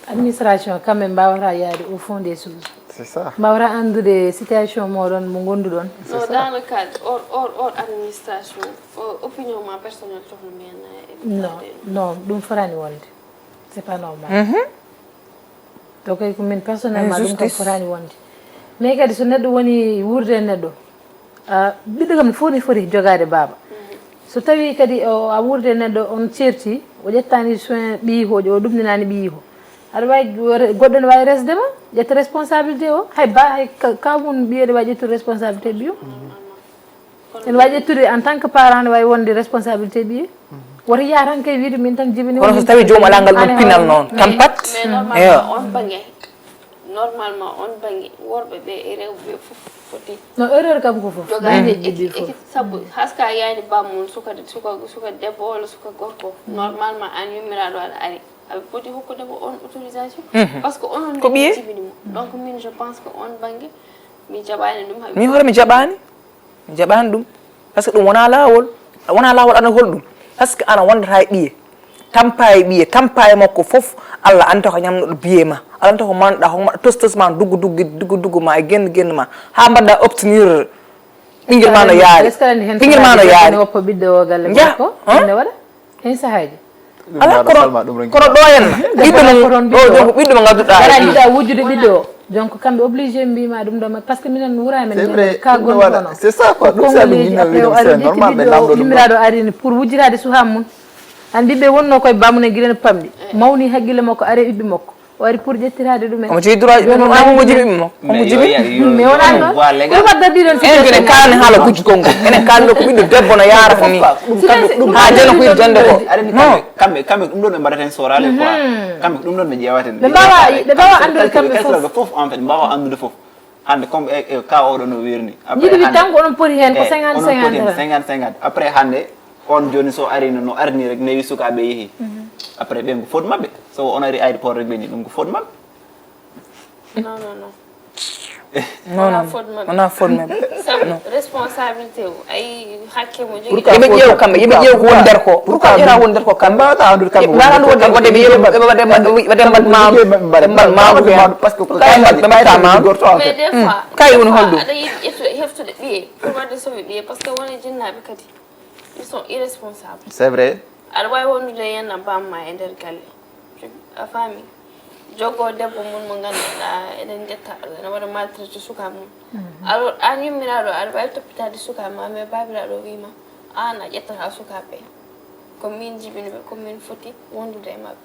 administration quand même mbawata yaade au fond des choses c'est ça mbawata andude situation moɗon mo gonduɗon non dans le cadre or or or administration opinion ma personnel sohno mbiyanna non non ɗum fotani wonde c'est pas normal donc kay ko min personnellement ɗum kam fotani wonde mais kadi so neɗɗo woni wuurde e neɗɗo ɓiɗɗo kam fof ne foti jogade baaba so tawi kadi a wuurde e neɗɗo on ceerti o ƴettani soin ɓiyi ko o ɗumninani ɓiyi ko aɗa wawi goɗɗo ne wawi resde ma ƴetta responsabilité o hay ba hay kawmum ɓiyeɗo wawi ƴettude responsabilité ɓiyum ene wawi ƴettude en tant que parent ne wawi wonde responsabilité ɓiye woto yaa tan kay wiide min tan jibini kono so tawi joom ala ngal ɗon pinal noon tampat eyo on bange normalement on bange worɓe ɓe e rewɓe ɓe fof foti no erreur kam ko fof jogaade équipe sabu haska yani bammum suka suka suka debbo walla suka gorko normalement an yummiraɗo aɗa ari aɓe poti hokkude mo on autorisation parce que onon ko ɓiye jibini mo donc min je pense que on bange mi jaɓani ɗum min hoore mi jaɓani mi jaɓani ɗum par ce que ɗum wona lawol wona lawol ana holɗum par ce que ana wondata e ɓiye tampa e ɓiye tampa e makko foof allah anta ko ñamnoɗo biye ma allah anta ko manɗa homaɗa tos tos ma duggu duggu duggu duggu ma e genn genn ma ha mbaɗɗa obtenir ɓinguel ma no yaari ɓinguel ma no yaari woppa ɓiɗɗo o galle gorko ene waɗa hen sahaaji ala kono kono ɗo henna ɓiɗɗo mo ɗo jom ko ɓiɗɗo mo gadduɗa ara jiɗa wujjude ɓiɗɗo o donc kamɓe obligé mbima ɗum ɗo par ce que minen wura men ka gonɗo kono c'est ça quoi ɗum sa ɗum yimɓe wiɗum c'est normal ɓe lamɗo ɗum yummiraɗo arini pour wujjitade suha mum an ɓiɓɓe wonno koye bamune guiɗen pamɗi mawni haqqille makko are ɓiɓɓe makko o ari pour ƴettiraade ɗum en omo jogii droit ɗum omo jibi mo omo jibi mi wonani ɗon ɗum adda mbiɗon enen kene kalani haala gujju kongo enen kalani ɗo ko ɓiɗɗo debbo no yarata ni ha jeno ko yir jande ko non kamɓe kamɓe ɗum ɗon ɓe mbaɗata hen sorale quoi kamɓe ko ɗum ɗon ɓe ƴeewata ɓe mbawa ɓe mbawa anndude kamɓe fof fof en fait mbawa anndude fof hande comme e e ka oɗo no wirni après jiɗi wi tan ko onon poti hen ko cinquante cinquante cinquante cinquante après hande on joni so arino no arni rek newi sukaɓe yeehi après ɓen ko faute mabɓe so on ari aéroport rek ɓe ni ɗum ko faute mabɓe non non non Non, non, Faute maɓɓe. Wona faute maɓɓe. Sabu responsabilité o, ayi hakke mo jogi. Pourquoi Yoɓe ƴeew kamɓe, yoɓe ƴeew ko woni nder ko. Pourquoi ƴeewa woni nder ko kamɓe? Mbaɗa andude kamɓe. Mbaɗa andude wonde wonde ɓe yoɓe ɓe waɗe waɗe mbaɗ ma mbaɗ ma Parce que kay mbaɗ ɓe mbaɗta ma. Mais des fois Kay woni holɗum? Aɗa yiɗi ƴettude heftude ɓiye pour wadde soɓe ɓiye, parce que wona jinnaaɓe kadi, ils sont irresponsables. C'est vrai. Aɗa waawi wondude e yenna bamma e nder galle, a faami? Jogoo debbo mum mo ngannduɗaa eɗen njetta Allah ene waɗa maltraité sukaaɓe mum. Alors aan yummiraaɗo aɗa waawi toppitaade sukaaɓe ma, mais baabiraaɗo o wiima aan a ƴettata sukaaɓe ɓe. Ko min jibini ɓe, ko min foti wondude e maɓɓe.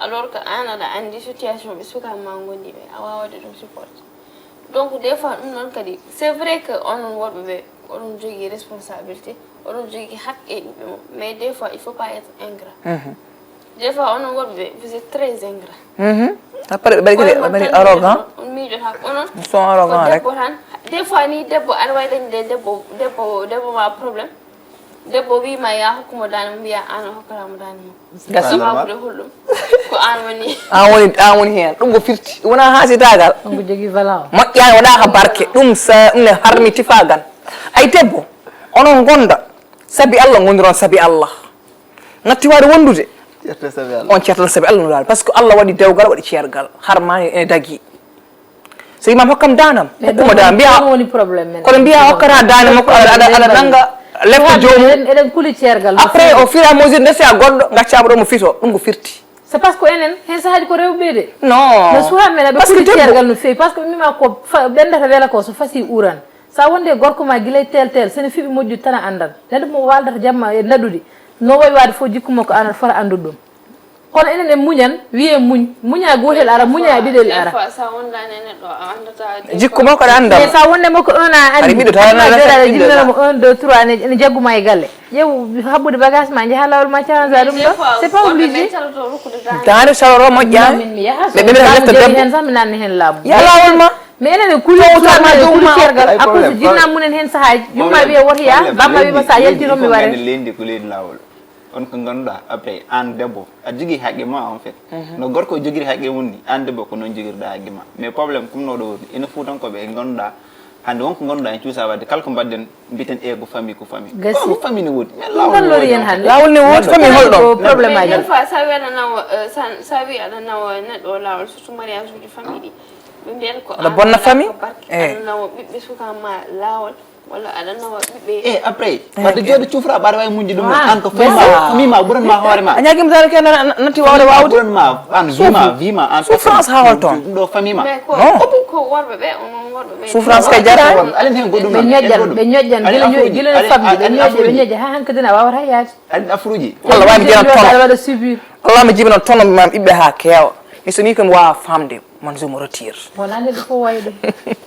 Alors que aan aɗa anndi situation ɓe sukaaɓe ma ngondi ɓe, a waawade ɗum supporté. Donc des fois ɗum noon kadi, c'est vrai que onon worɓe ɓe oɗon jogii responsabilité, oɗon jogii haqqe e ɓiɓɓe mon, mais des fois il faut pas être ingrat. Des fois onon worɓe ɓe, vous êtes très ingrat. Après ɓe mbaɗi kadi ɓe mbaɗi arrogant. On miijotaako onon. Ils sont arrogants rek. Debbo tan, des fois ni debbo aɗa wawi dañde debbo debbo debbo ma problème. Debbo wiima ya hokkumo daande mum, mbiya aan a hokkatamo daande mum. Gasi. Waabude holɗum? Ko aan woni. An woni an woni hen, ɗum ko firti wona hasitagal. Ɗum ko jogii valeur. Moƴƴani waɗaka barke, ɗum sa ɗum ne harmi tifagal. Ay debbo, onon gonda sabi Allah, gondiron sabi Allah. Ngatti waade wondude. Ƴetta sabi Allah. On ceertan sabi Allah no dal, parce que Allah waɗi dewgal, waɗi ceergal, harmani ene dagi. So imam hokkam danam, hokkuma danam mbiya. Woni problème men. Kono mbiya hokkata dane makko, aɗa aɗa aɗa nanga lefta jomum. Eɗen kuli ceergal. Après au fur et à mesure nde siya goɗɗo gaccama ɗo mo fito, ɗum ko firti. C'est parce que enen hen sahaaji ko rewɓe de. Non. No suha men aɓe Parce que kuli debbo- ceergal no fewi, parce que mima ko fa- ɓendata wela ko so fasi uran. Sa wonde gorko ma gilay tel tel sene fiɓi moƴƴu tan a andan. Neɗɗo mo waldata jamma e naɗude no wawi wade fof jikku makko an aɗa fota andude ɗum. Kono enen en muñan, wiye muñ, muña gotel ara, muña ɗiɗel ara. Sa wondani e neɗɗo a andata. Jikku makko aɗa anda. Mais sa wonde makko un an Ari andi. Ɓiɗɗo tan Ana aɗa joɗaɗa andi. Jinnano mo un deux trois ne ne jagguma e galle. Ƴeew habbude bagage ma jaha lawol ma challenge ɗum ɗo. C'est pas obligé. Daande saloro moƴƴa. Min mi yaha. Ɓe ɓe lefta debbo. Hen sa mi nanni hen laamu. Ya lawol ma. Mais enen en kuli Taw tuma tama e dow kuli ma. cergal Ay akkuso problème, jinna munen hen sahaaji yumma wiya woto ya bamma wiima sa yalti toon mi ware. Leydi ko leydi lawol. On ko ganduɗa après an debbo a jogui haqqe ma en fait. No gorko jogiri haqqe mum ni an debbo ko noon jogirɗa haqqe ma. Mais problème comme noɗo woni ene fuutankoɓe e ganduɗa hande wonko ganduɗa en cuusa wadde kala ko mbaɗɗen mbiten e ko famille ko famille. Gasi. Ko famille ne woodi. Mais Ɗum wallori en hannde. Lawol ne woodi famille holɗon? Ko problème aji. Des fois sa wiyaɗa nawa sa wiyaɗa nawa neɗɗo o lawol surtout mariage uji famille ɗi. Ɓe mbiyata ko Aɗa bonna famille? Barke aɗa nawa ɓiɓɓe suka ma lawol walla aɗa nawa ɓiɓɓe. E après wadde jooɗo cufra ɓaɗa wawi muñde ɗum an ko famille ma ɓuran ma hoore ma. A ñaguima tan ke natti wawde wawde. Ɓuran ma an vima vima an. Souffrance ha hol toon? Ɗum ɗo famille ma. Mais ko Non. Ko worɓe ɓe onon worɓe ɓe. Souffrance kay jarani. Alen hen goɗɗum Ɓe ñoƴƴan ɓe ñoƴƴan gila ñoƴ- gila no famɗi ɓe ñoƴƴa ɓe ñoƴƴa ha hankkadi na wawata yaade. Aɗa afruji. Allah wawi jena Joɗɗo aɗa tono. Waɗa subir. Allah mi jibina tono mam ɓiɓɓe ha keewa. Mi so mi ko mi wawa famde man je me retire. Wona neɗɗo fof wawi ɗum.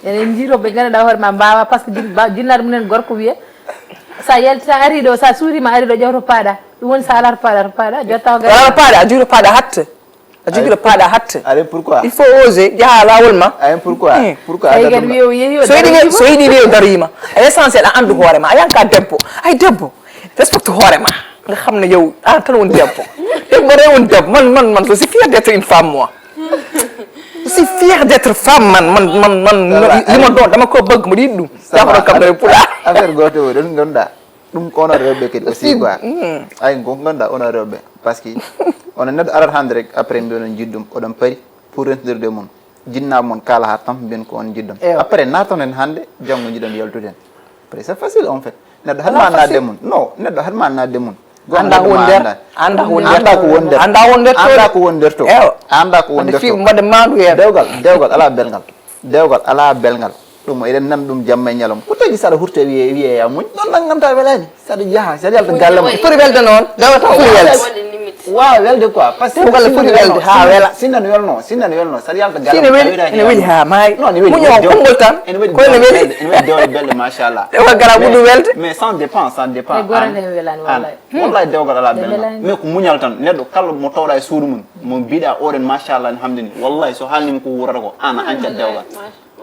Enen jiiroɓe ganduɗa hoore ma mbawa par ce que jinnaɗo mumen gorko wiya sa yalti tan ari ɗo sa suurima ari ɗo ƴewto paɗa. Ɗum woni sa alata paɗa to paɗa jotta o Wala paɗa a juuto paɗa hatta. A juuto paɗa hatta. Allez pourquoi? Il faut oser jaha lawol ma. Allez pourquoi? Hmm. Pourquoi? Tawi Adama? kadi wiyo yehi o So yiɗi daroyima. wiyo so yiɗi wiyo daroyima a essentiel a andu hoore ma a yanka debbo ay debbo. Respecte hoore ma nga xam ne yow an tan woni debbo. Debbo tan woni debbo man man man je suis fier d'être une femme moi. Je suis fier d'être femme man man man man li ma doon dama ko bëgg ma di ɗum. Jaforo kam ne pula. Affaire goto o ɗon ganduɗa ɗum ko onon rewɓe kadi aussi quoi. Ay ko ganduɗa onon rewɓe parce que onon neɗɗo arat hande rek après mbiya onon jiɗɗum oɗon paari pour rentudirde mum. Jinnaɓe mon kala ha tampa mbiyen ko on jiɗɗon. Après naton hen hande janggo jiɗon yaltude hen. Après c'est facile en fait. Neɗɗo hatma nadde mum non neɗɗo hatma nadde mum. Anda ko woni nder anda ko woni nder Anda ko woni nder anda ko woni nder to. Anda ko woni nder to. Mbaɗa mandu hen. Dewgal dewgal ala belgal. Dewgal ala belgal. Ɗum eɗen nan ɗum jamma e ñalom ko tagi saɗa hurte wiye wiye ya muñ ɗon nangamta welani. Saɗa jaha saɗa yalta galle ma. Foti welde noon dewata o foti welde. Waɗi limite. Wawa welde quoi parce que Ɗum kala foti welde ha wela. Sinnan welno sinnan welno saɗa yalta galle ma. Ene weli ene weli ha maayi. Non ne weli. Muño konngol tan. Ene waɗi Ko ene weli. Ene waɗi dewle belle machallah. Ɗe wa gara ɓuɗu welde. Mais sans dépense sans dépense. E gorane en welani wallay. Wallahi dewgal ala belma mais ko muñal tan neɗɗo kala mo tawɗa e suudu mum mo mbiɗa oɗen machallah alhamdulillah wallahi so haalnima ko wurata ko an a ancat dewgal.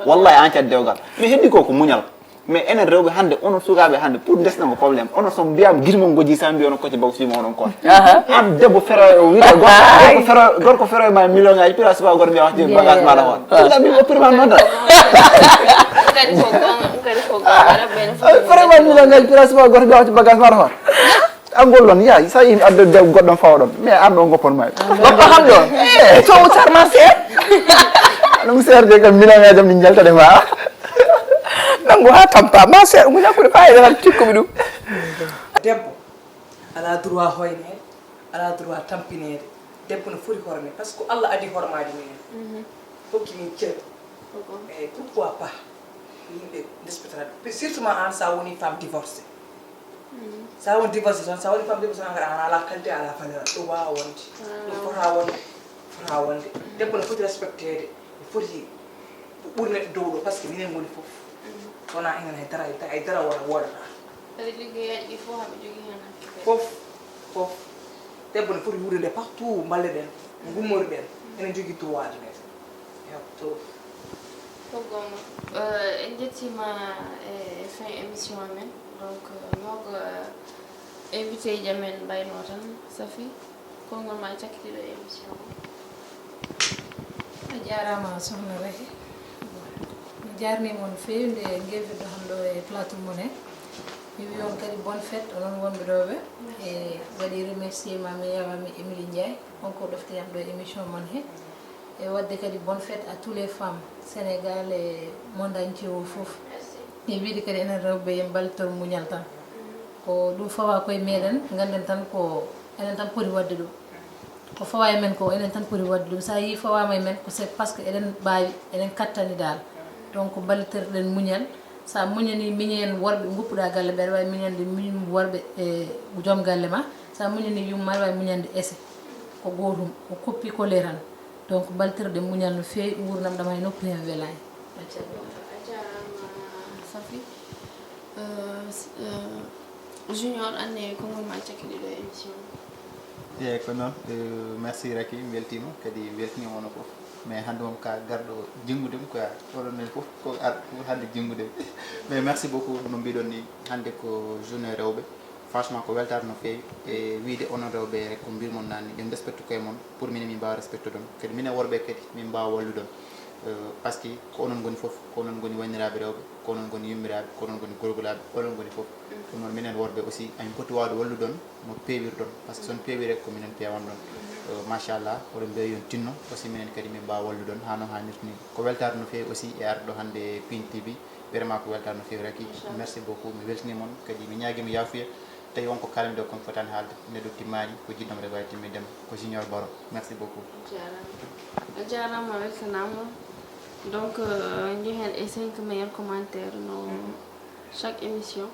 Wallahi a ancat dewgal mais heddi ko ko muñal. Mais enen rewɓe hannde, onon sukaaɓe hannde, pour ndesnango problème, onon so mbiyaama gite mon ngojji, sa mbi onon kocce baw simo onon kon. Aha. An debbo feroyo o wiyta gorko, gorko feroyo, gorko feroyo ma e million ngaji, pira suba gorko mbiya watti bagage maɗa hoon. Ɗum ɗam mi o prima noon tan. Kadi ko gon-, kadi ko gon-, waɗa ɓen fof. Feroyo ma e million ngaji, pira suba gorko mbiya watti bagage maɗa hoon. Angol ɗon, ya, sa yii adde debbo goɗɗo fawa ɗon, mais an ɗo goppon ma. Goɗɗo kam ɗo. Eh, to o sarma seer. Ɗum seer de kam million ngaji am ɗi jaltade ma. Nangu ha tampa ma seeɗa, ngu ñakkude fayida tan, cikkuɓe ɗum. Debbo ala droit hoyneede, ala droit tampineede. Debbo no foti horme, parce que Allah adi hormaade minen. Hokki min cër. Eyyi, pourquoi pas yimɓe ndespitata ɗum? Surtout ma an, sa woni femme divorcée. Sa woni divorcée tan, sa woni femme divorcée tan, kadi an ala qualité, ala valeur. Ɗum wawa wonde. Ɗum fota wonde. Fota wonde. Debbo no foti respecteede. No foti ɓurne dow ɗo, parce que minen ngoni fof. Wona enen hay dara, hay dara wona woodata. Kadi liggeyaji ɗi fof haɓe jogii heen hakke kadi. Fof, fof. Debbo no foti wuurdude partout, mballe ɗen, gummori ɗen. Enen jogii droit ji men. Heɓto. Ko gonga. Euh, en njettiima e fin émission amen. Donc, euh, nogo, euh, invité ji amen mbayno tan, Safi. Konngol ma cakkitiiɗo e émission o. A jaaraama, Sokhna Rahi. Mi jaarniima on no feewi nde ngeewirɗo hannde ɗo e plateau mon he. Mi wiyi on kadi bonne fête, onon wonɓe ɗo ɓe. E waɗi remercier ma mi yawa mi Émilie Ndiaye, on ko ɗofti yam ɗo e émission mon he. E waɗde kadi bonne fête à tous les femmes Sénégal e monde entier o fof. E wiide kadi enen rewɓe en mballitor muñal tan. Ko ɗum fawa koye meɗen, ngannden tan ko enen tan poti waɗde ɗum. Ko fawa e men ko, enen tan poti waɗde ɗum. Sa yii fawama e men, ko c'est parce que eɗen mbaawi, eɗen kattani dal. Donc, mballitoɗen muñal. Sa muñani miñi en worɓe ngoppuɗa galle, ɓe aɗa wawi muñande miñum worɓe e joom galle ma. Sa muñani yumma, aɗa wawi muñande ese. Ko gootum, ko copier coller tan. Donc, mballitoɗen muñal no feewi, nguurndam ɗam hay nokku heen welaani. A jaaraama, Safi. Euh, s-, euh, Junior, anne konngol ma cakkiɗi ɗo émission o. Eyyi, ko noon. Euh, merci Raky, mi weltiima, kadi mi weltiniima onon fof. Mais hannde moom ka garɗo jinngudem quoi, oɗon nen fof ko ar-, pour hannde jinngudem. Mais merci beaucoup, no mbiɗon ni, hannde ko journée rewɓe. Franchement, ko weltaare no feewi. E wiide onon rewɓe, ko mbirmon naanni, ɓe respecte koye mon, pour minen min mbaawa respecte ɗon. Kadi minen worɓe kadi, min mbaawa wallude on. Euh, parce que ko onon ngoni fof, ko onon ngoni wanniraaɓe rewɓe, ko onon ngoni yummiraaɓe, ko onon ngoni gorgolaaɓe, onon ngoni fof. Ɗum noon, minen worɓe aussi, amin poti waawde wallude on no peewirɗon. Parce que so on peewii rek, ko minen peewanɗon. Euh, machallah, oɗon mbiya yo on tinno, aussi minen kadi min mbaawa wallude on haa no haanirta ni. Ko weltaare no feewi aussi e arde ɗo hannde Pin T V. Vraiment ko weltaare no feewi Raky. Inchallah. Merci beaucoup. Mi weltiniima on, kadi mi ñaagiima yaafuya. Tawi won ko kaalanmi ɗo kon fotaani haalde, neɗɗo timmaani, ko jiɗɗo am rek waawi timminde mo, ko Junior Baro. Merci beaucoup. A jaaraama. A jaaraama, a weltanaama. Donc, euh, njehen e cinq meilleurs commentaires no chaque émission.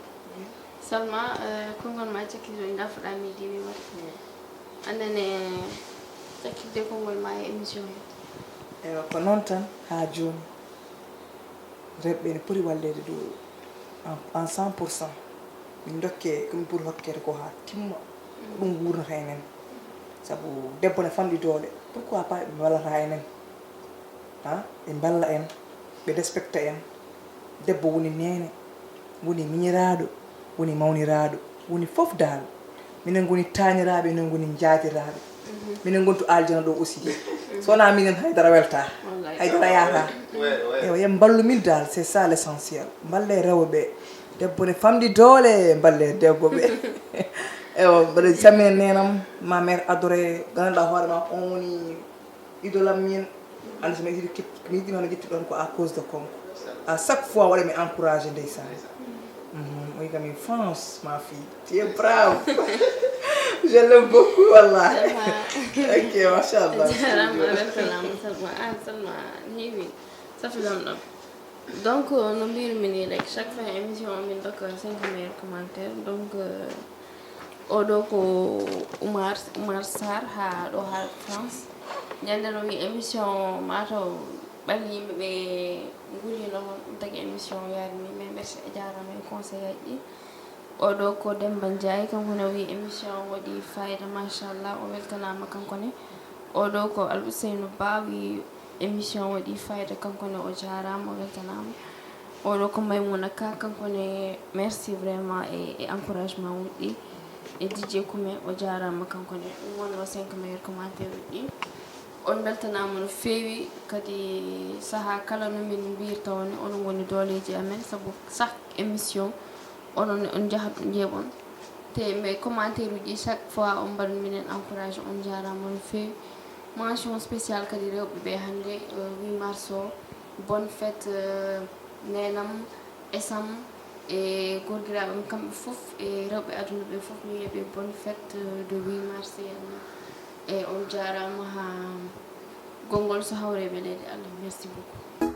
Salma, euh, konngol ma cakkitiiɗo, nda fuɗa midi mi waɗi. Annene cakkitde konngol ma e émission he. Eywa, ko noon tan haa jooni. Rewɓe ene poti walleede ɗo en, en cent pour cent. Min ndokke ko min poti hokkeede ko haa timma. Ko ɗum wuurnata enen. Sabu debbo ne famɗi doole. Pourquoi pas ɓe mballata enen? Ha? Ɓe mballa en, ɓe respecta en. Debbo woni neene, woni miñiraaɗo, woni mawniraaɗo, woni fof daal. Minen ngoni taaniraaɓe, minen ngoni njaatiraaɓe. Minen ngoni to aljana ɗo aussi. So wonaa minen, haydara weltaa. Wallay. Haydara yaataa. Ouais, ouais. Ewa, yo mballu min daal, c'est ça l'essentiel. Mballee rewɓe ɓe. Debbo ne famɗi doole, mballee debbo ɓe. Ewa, mbaɗa salmina neenam, ma mère adoré, ganduɗaa hoore ma, on woni idole am min. Andi so mi yiɗi kip-, mi yiɗi hono ƴetti ɗon ko à cause de Konko. À chaque fois waɗa mi encouragé ndeysaan. Mhm, o wi'i kam, France, ma fille, tu es brave. Je l'aime beaucoup, wallah. Salma. Ok, machallah. A jaaraama, a weltanaama, Salma. An, Salma, heewi. Safi lamɗam. Donc, no mbirmi ni rek, chaque fois émission o min ndokka cinq meilleurs commentaires. Donc, euh, oɗo ko Oumar, Oumar Sarr, ha ɗo ha France. Ñande no wi émission mataw ɓalli yimɓe ɓe ngulino hon, ɗum tagi émission o yaari ni, mais merci, a jaaraama e conseil aji ɗi. Oɗo ko Demba Ndiaye, kanko ne o wi émission o waɗi fayida, machallah, o weltanaama kanko ne. Oɗo ko Al Ousseynou Ba wi émission o waɗi fayida, kanko ne o jaaraama, o weltanaama. Oɗo ko Maymuna Ka, kanko ne, merci vraiment e, e encouragement uji ɗi. E D J Kume, o jarama kanko ne. Ɗum wonno cinq meilleur commentaire uji ɗi. On beltanama no feewi, kadi saaha kala no min mbirta on, onon woni dooleji amen, sabu chaque émission onon ne on njahat on njeeɓon. Te mais commentaire uji chaque fois on mbaɗan minen encourage, on jarama no feewi. Mention spéciale kadi rewɓe ɓe hannde, euh, huit mars o, bonne fête, euh, nenam, esam, e gorgiraɓe am kamɓe fof, e rewɓe aduna ɓe fof, mi wiyaɓe bonne fête, euh, de huit mars. E on jarama ha gongol so hawre e weleede Allah. Merci beaucoup.